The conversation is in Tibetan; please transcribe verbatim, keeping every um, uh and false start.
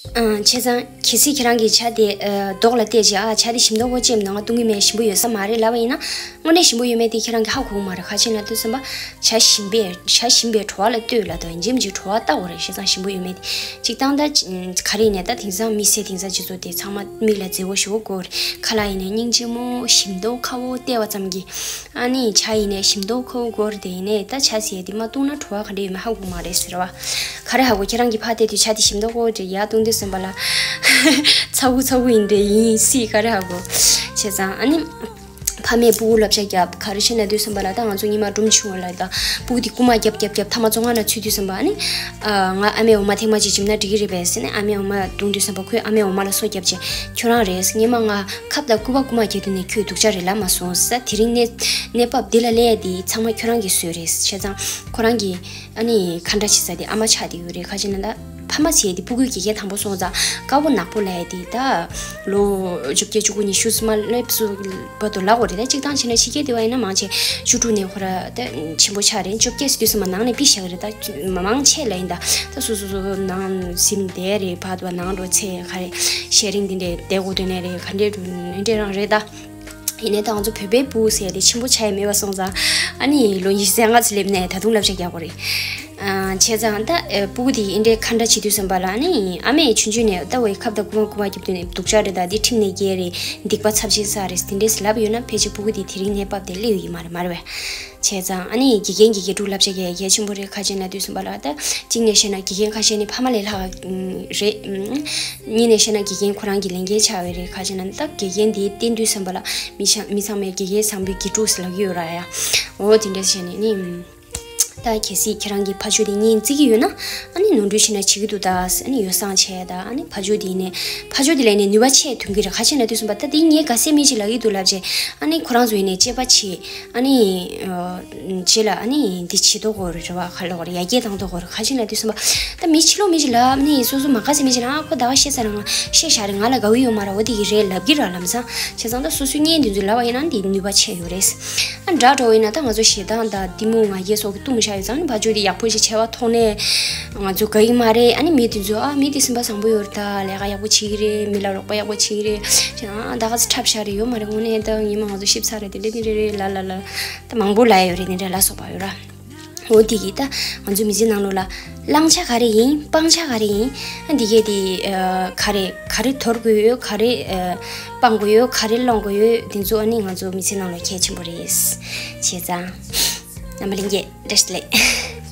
ཨང་། བྱས་ཙང་གལ་སྲིད་ཁྱེད་རང་གིས་བྱ་དེ་ཨ་མདོག་ལ་བལྟས་རྗེས་ཨ་བྱ་དེ་ཞིམ་མདོག་ཁ་པོ་ཅན་ནང་བཏུང་གི་མེད། ཞིམ་པོ་ཡོད་ས་མ་རེད་ལབ་པ་ཡིན་ན། དངོས་གནས་ཞིམ་པོ་ཡོད་མེད་དེ་ཁྱེད་རང་གིས་ཧ་གོ་གི་མ་རེད། ག་རེ་བྱས་ན་དུས་ཙམ་པ་བྱ་ཞིམ་པས་བྱ་ཞིམ་པའི་བྲོ་བ་ལ་ལྟོས་ལབ་དང་། ཡིན་གཅིག་མིན་གཅིག་བྲོ་བ་བལྟ་དགོས་རེད། བྱས་ཙང་ཞིམ་པོ་ཡོད་མེད་དེ་གཅིག་བཏང་། ད་ག་རེ་ཡིན་ནའི་ད་དེང་སང་མི་སེར་དེང་སང་སྤྱི་ཚོགས་དེ་ཚང་མ་མིག་ལ་མཛེས་པོ་ཞེ་པོ་དགོས་རེད། ཁ་ལག་ཡིན་ནའི་སྙིང་རྗེ་མོ་ཞིམ་མདོག་ཁ་པོ་བལྟས་པ་ཙམ་གྱིས། ཨ་ནི་བྱ་ཡིན་ནའི་ཞིམ་མདོག་ཁ་པོ་དགོས་རེད། དེ་ཡིན་ནའི་ད་བྱ་ཟེར་དེ་མ་བཏུང་ན་བྲོ་བ་ག་འདྲ་ཡོད་མེད་ཧ་གོ་མ་རེད་ཟེར་བ། ག་རེ་ཧ་གོ། ཁྱེད་རང་གིས་ཕར་བལྟས་དུས་བྱ་དེ་ཞིམ་མདོག་ཁ་པོ་འདྲ་ཡར་བཏུང་དུས་ཙམ་པ་ལ་ཚ་པོ་ཚ་པོ་ཡིན་འདྲ་ཡིན་སྲིད། ག་རེ་ཧ་གོ། བྱས་ཙང་ཨ་ནི་ཕ་མས་སྤུ་གུ་བསླབ་བྱ་རྒྱབ། ག་རེ་བྱས་ན་དུས་ཙམ་པ་ལ་ད་ང་ཚོ་སྔོན་མ་སྦྲུམ་ཆུང་བ་ལ་ད་སྤུ་གུ་དེ་རྐུ་མ་རྒྱབ་རྒྱབ་རྒྱབ་མཐའ་མ་བཙོན་ཁང་ནང་ཚུད་དུས་ཙམ་པ་ཨ་ནི། ཨ། ང་ཨ་མའི་འོ་མ་ཐེངས་མ་གཅིག་བྱིན་ན་འགྲིག་གི་རེད་པས་ཟེར་ནས་ཨ་མའི་འོ་མ་བཏུང་དུས་ཙམ་པ་ཁོས་ཨ་མའི་འོ་མ་ལ་སོ་བརྒྱབ་བྱས། ཁྱོད་རང་རེད། སྔོན་མ་ང་ཁབ་དང་སྐུད་པ་རྐུ་མ་རྒྱག་དུས་ནས་ཁྱོད་སྡུག་ཅག་རེད་ལབ་མ་སོང་ཟེར། དེ་རིང་གནས་གནས་བབ་འདི་ལ་སླེབས་ཡ་འདི་ཚང་མ་ཁྱོད་རང་གི་ཟོལ་རེད། བྱས་ཙང་ཁོ་རང་གིས་ཨ་ནི་ཁ་འདྲ་བྱེད་ས་དེ་ཨ་མ་ཆགས་བསྡད་ཡོད་རེད། ག་རེ་བྱས་ན་ད་ཕ་མ་ཟེར་དེ་སྤུ་གུའི་དགེ་རྒན་དང་པོ་སོང་ཙང་དཀའ་པོ་ནག་པོ་ལབ་ཡ་དེ་ད་ལོ་བཅོ་བརྒྱད་བཅུ་དགུ་ཉི་ཤུ་ཙམ་མ་སླེབས་སུ་བར་དུ་ལབ་དགོས་རེད། ད་གཅིག་བཏང་བྱས་ན་ཕྱི་རྒྱལ་དེ་བ་ཡིན་ན་མང་ཆེ་བཅུ་དྲུག་ནས་ཁོ་ར་ད་ཆེན་པོ་ཆགས་རེད། བཅོ་བརྒྱད་ཟེར་དུས་ཙམ་པ་ནང་ནས་ཕྱིས་བཞག་གི་རེད། ད་མང་ཆེ་ལ་ཡིན་ད། ད་སོ་སོ་སོ་སོ་ནང་སེམས་བདེ་རེད། ཕར་དུ་ནང་འགྲོ་ཚེ་ག་རེ་ཤེས་རིང་འདི་འདྲའི་བསྡད་དགོས་དོན་ནས་རེད། ག་འདྲའི་འགྲོ་འདྲའི་རང་རེད་ད། ཡིན་ནའི་ད་ང་ཚོ་བོད་པའི་སྤུ་གུ་ཟེར་ཡ་དེ་ཆེན་པོ་ཆགས་ཡ་མེད་པ་སོང་ཙང་ཨ་ནི་ལོ་ཉི་ཤུ་རྩ་ལྔ་ཙམ་སླེབས་ནས་ད་དུང་བསླབ་བྱ་རྒྱག་དགོས་རེད། ཨ། བྱས་ཙང་ད་ཨེ་སྤུ་གུ་དེ་འདི་འདྲའི་ཁ་འདྲ་བྱེད་དུས་ཙམ་པ་ལ་ཨ་ནི་ཨ་མས་ཆུང་ཆུང་ནས་ད་འོའི་ཁབ་དང་རྐུ་མ་རྐུ་མ་རྒྱབ་དུས་ནས་སྡུག་ཅག་རེད། ད་འདི་ཁྲིམས་ནས་འགལ་རེད། སྡིག་པ་ཚབས་ཆེན་བསགས་རེད། དེ་འདྲས་ལབ་ཡོད་ན་ཕལ་ཆེར་སྤུ་གུ་དེ་དེ་རིང་གནས་བབ་དེ་སླེབས་ཡོད་ཀྱི་མ་རེད། མ་རེད་པས། བྱས་ཙང་ཨ་ནི་དགེ་རྒན་དགེ་རྒན་ཕྲུག་བསླབ་བྱ་གལ་ཆེན་པོ་རེད། ག་རེ་བྱས་ན་དུས་ཙམ་པ་ལ་ད་གཅིག་ནས་བཤད་ན་དགེ་རྒན་ཁ་ཤས་ནི་ཕ་མ་ལས་ལྷག་རེད། གཉིས་ནས་བཤད་ན་དགེ་རྒན་ཁོ་རང་གི་ལས་འགན་ཆགས་པ་རེད། ག་རེ་བྱས་ན་ད་དགེ་རྒན་དེ་བསྟེན་དུས་ཙམ་པ་ལ་མི་ཆ་མི་ཚང་མས་དགེ་རྒན་བཟང་པོའི་དགེ་ཕྲུག་ཟེར་ལབ་ཀྱི་ཡོད་ར་ཡ། འོ་དེ་འདྲ་བྱས་ནས་ནི། ད་གལ་སྲིད་ཁྱེད་རང་གི་ཕ་ཆོས་དེ་གཉེན་བརྩི་གི་ཡོད་ན་ཨ་ནི་ནོར་འཁྲུལ་ཞིག་ན་བྱེད་ཀྱི་འདུག་ད་ཨ་ནི་ཡོ་བསྲང་བྱས་ད་ཨ་ནི་ཕ་ཆོས་དེ་ནས་ཕ་ཆོས་དེ་ལས་ནས་ནུས་པ་ཆེ་ཐོན་གྱི་རེད། ག་རེ་བྱས་ན་དུས་ཙམ་པ་ད་དེ་ངས་ག་ཚད་མི་ཞིག་ལབ་ཀྱི་འདུག་ལབ་བྱས་ཨ་ནི་ཁོ་རང་ཚོ་ཡིན་ནས་དཔྱད་པ་བྱེད། ཨ་ནི་རྗེས་ལ་ཨ་ནི་འདི་བྱེད་དོ་གོ་རེད་བ། ག་ལོག་རེད། ཡར་རྒྱས་བཏང་དོ་གོ་རེད། ག་རེ་བྱས་ན་དུས་ཙམ་པ་ད་མི་ཕྱི་ལོགས་མི་ཞིག་ལབ་ནི་སོ་སོ་མ་དགའ་ས་མི་ཞིག་ལ་ཨ་ཁོ་ད་ག་བཤད་ས་རེད། ང་བཤད་བཞག་རེད། ང་ལ་དགའ་བོ་ཡོད་མ་རེད། འོ་དེ་གི་རེད་ལབ་ཀྱི་ར་ལམ་སང་། བྱས་ཙང་ད་སོ་སོའི་གཉེན་དེ་ཚོ་ལབ་པ་ཡིན་ན་འདི་ནུས་པ་ཆེ་ཡོད་རེད། ཨ་འདྲ་འགྲོ་བ་ཡིན་ན་ད་ང་ཚོ་ཞེ་སྡང་དང་གཏི་མུག་ང་རྒྱལ་སོགས་ཀྱི་བཏུང་བཞག་ཡོད་ཙང་ནི་ཕ་ཆོས་དེ་ཡག་པོ་ཞིག་བྱས་པ་ཐོག་ནས་ང་ཚོ་དགའ་གི་མ་རེད། ཨ་ནི་མི་དེ་ཚོ་ཨ་མི་དེ་སེམས་པ་བཟང་པོ་ཡོད་རེད། ད་ལས་ཀ་ཡག་པོ་བྱེད་ཀྱི་རེད། མི་ལ་རོགས་པ་ཡག་པོ་བྱེད་ཀྱི་རེད། ཨ་ད་ག་ཚོད་འཁྲབ་བཞག་རེད། ཡོད་མ་རེད། དངོས་གནས་ད་ཉི་མ་ང་ཚོ་ཤི་ཚར་རེད། དེ་འདྲ་དེ་འདྲ་རེད་ལ་ལ་ལ། ད་མང་པོ་ལབ་ཡོད་རེད། དེ་འདྲ་ལ་སོགས་པ་ཡོད་ར། འོ་དེ་གིས་ད་ང་ཚོ་མི་ཚེ་ནང་ལོགས་ལ་བླང་བྱ་ག་རེ་ཡིན། སྤང་བྱ་ག་རེ་ཡིན། ཨ་འདི་གས་དེ་ཨ་ག་རེ་ག་རེ་དོར་དགོས་ཡོད། ག་རེ་ཨ་སྤང་དགོས་ཡོད། ག་རེ་སློང་དགོས་ཡོད། དེ་ཚོ་ཨ་ནི་ང་ཚོ་མི་ཚེ་ནང་ལ་གལ་ཆེན་པོ་རེད། བྱས་ཙང་རྣམ་པ་ལྷན་རྒྱས་བཀྲ་ཤིས་བདེ་ལེགས།